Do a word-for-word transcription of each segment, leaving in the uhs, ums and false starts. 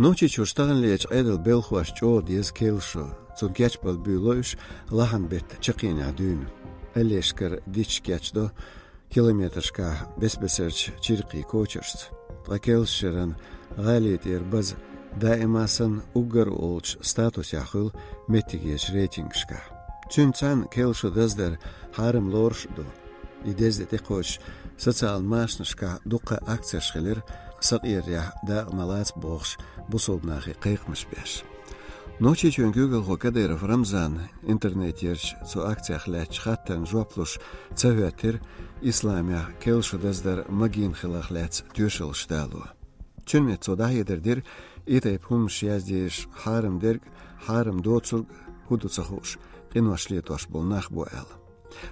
Нохчийчуьра таханлерчу Ӏедалан белхахошна чӀогӀа деза керла шо. Цунна кечбала буьйло уьш лахьан беттан чаккхенехь дуьйна. Аллешкара дитт кечдо километрашкахь бес-бесарчу чиркхийн кочаршца. Ткъа керла шеран гӀали тӀера база даима а санна уггар а олучу статусехь хуьлу меттигерчу рейтингашкахь. Цуьнан цӀарна керла шо даздар хьарам лоруш а ду. И деза де тӀекхочуш социалан машанашкахь дуккха а акцеш хилира, сакъерарехь дакъа ма лаца бохуш, бусалба нахе кхайкхамаш беш. Нохчийчоьнан куьйгалхо Кадыров Рамзана интернетерчу цу акцех лаьцначу хаттарна жоп луш ца хӀоьттира, исламехь керла шо даздар магийна хиларх лаьцна тоьшаллаш дало. Цуьнан метта цо дӀахьедар дира, и тайпа хӀуманаш яздеш хьарам дерг, хьарам доцург хӀун ду ца хууш, къинош летош болу нах бу аьлла.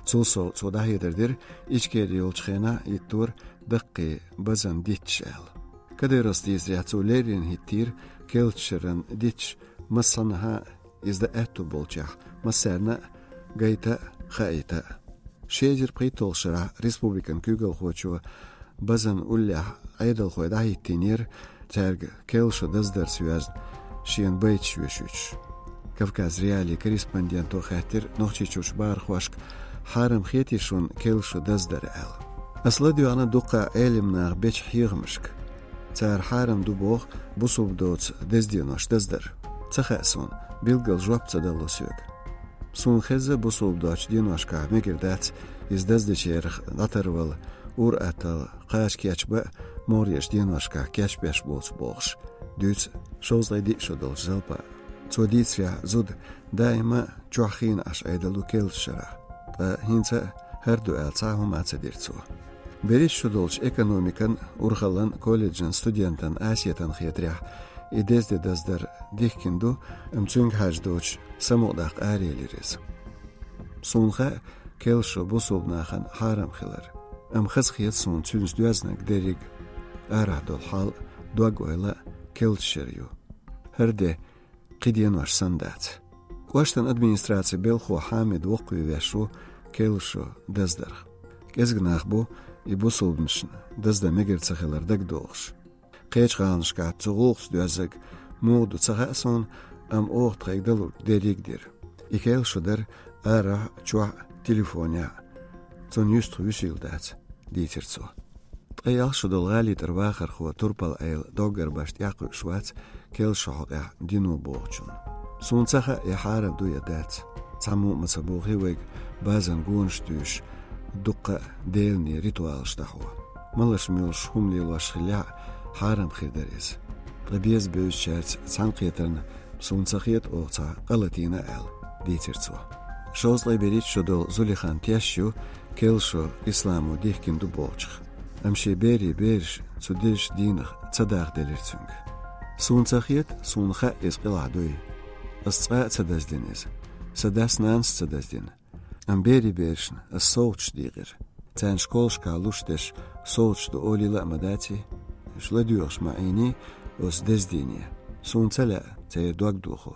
Цул сов цо дӀахьедар дира, Ичкери йолчу хенахь хӀиттора даккхий базан дитташ аьлла. Кадыровс дийцарехь, цо леррина хӀиттийра керла шеран дитташ массанхьа а иза дан аьтту болчех, массарна а гайта а, хаийта а. Ши эзар пхийтталгӀачу шарахь республикан куьйгалхочо базан уллехь Ӏедалхой дӀахӀиттийнера, цаьрга керла шо даздарца йоьзна шена байташ йоьшуьйтуш. Кавказ.Реалии корреспонденто хаьттира Нохчийчуьрчу бахархошка: «Хьарам хетий шуна керла шо даздар?» — аьлла. Ас ладоьгӀна дуккха а Ӏелам наха бечу хьехамашка. Цара хьарам ду боху бусалба доцу деза денош даздар. Ца хаьа суна, билггал жоп ца далло соьга. Суна хеза, бусалба доцчу деношкахь мегар дац иза даздечарах дӀатарвала, ур-атталла кхача кечбан а, могӀарерчу деношкахь кечбеш боцу бохуш, дуьйцу шовзткъе диъ шо долчу Залпа. Цо дийцарехь, зуда даима а чохь хиъна Ӏаш Ӏедал ву керла шарахь. Ткъа хӀинца а хӀара ду аьлла цхьа а хӀума ца дира цо. БерхӀитта шо долчу экономикан, урхаллан колледжан студентан Асетан хетарехь, и деза де даздар дихкина ду, амма цуьнга хьаьжна доцуш самукъадаккха араелира иза. Суна хаьа керла шо бусалба нахана хьарам хилар, амма хазахета суна цуьнца доьзнарг дерриг а: арахь долу хьал а, дог-ойла а керла шера ю. ХӀара де кхин денош санна дац. КӀоштан администрацин белхахо Хьамид воккхаве веш ву керла шо даздарх. КӀезиг нах бу и бусалбанашна даздан мегар ца хилар дагадогӀуш. Кхечу гӀаланашкахь цу гӀуллакхца доьззарг муха ду ца хаьа суна, амма оха тхайга далург дерриг а дира. И керла шо дар арахь а, чохь а, телефонехь а. Цунна юьстах вуьсийла дац, дийцира цо. Ткъе ялх шо долу гӀали тӀера вахархо турпал-Ӏела доггар башха тӀаьхьакхуьуш вац керла шо хьокъехь дино бохучунна. Суна ца хаьа, и хьарам ду я дац. Цхьаммо а ма ца бохий вайга базан гонаш туьйсуш, дуккха а Делан ритуалаш дӀахьо. Малаш-муьлш хӀума лелош хиллехь а, хьарам хир дара иза. Ткъа беза-бевзачаьрца цхьаьнакхетарна суна ца хета оха цхьа къа латийна аьлла, дийцира цо. Шовзткъе берхӀитта шо долу Зулихан теш ю керла шо исламо дихкина ду бохучух. Амма шен берийн бераш цу дезачу дийнах ца дахделира цуьнга. Суна ца хета, суна хаьа иза къилахь дуй. Ас цкъа а ца даздина иза. Сан дас-нанас а ца даздина. Амма берийн берашна ас совгӀаташ дийкъира. Царна школашкахь луш дерш совгӀаташ ду олийла а ма даций. Уьш ладоьгӀуш ма Ӏийний оцу деза дийне. Суна ца лаьа церан дог дохо.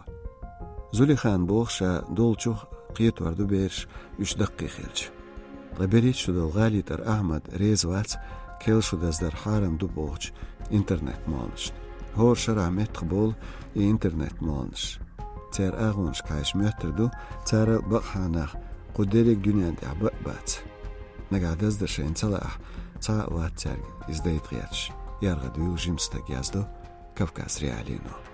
Зулихан боху, ша долчух кхетор ду бераш уьш даккхий хилча. Ткъа берхӀитта шо долу гӀали тӀера Ахьмад реза вац керла шо даздар хьарам ду бохучу интернет-молланашна. ХӀора шарахь меттахболу и интернет-молланаш. Церан агӀонашка хьаьжча моьттур ду, царал бакъахьа нах кху дерриг дуьнен тӀехь бан а бац. Нагахь даздан шайна ца лаахь, цхьа а вац цаьрга иза дайта гӀерташ, яргӀа дуьйла жима стаг, яздо Кавказ.Реалиино.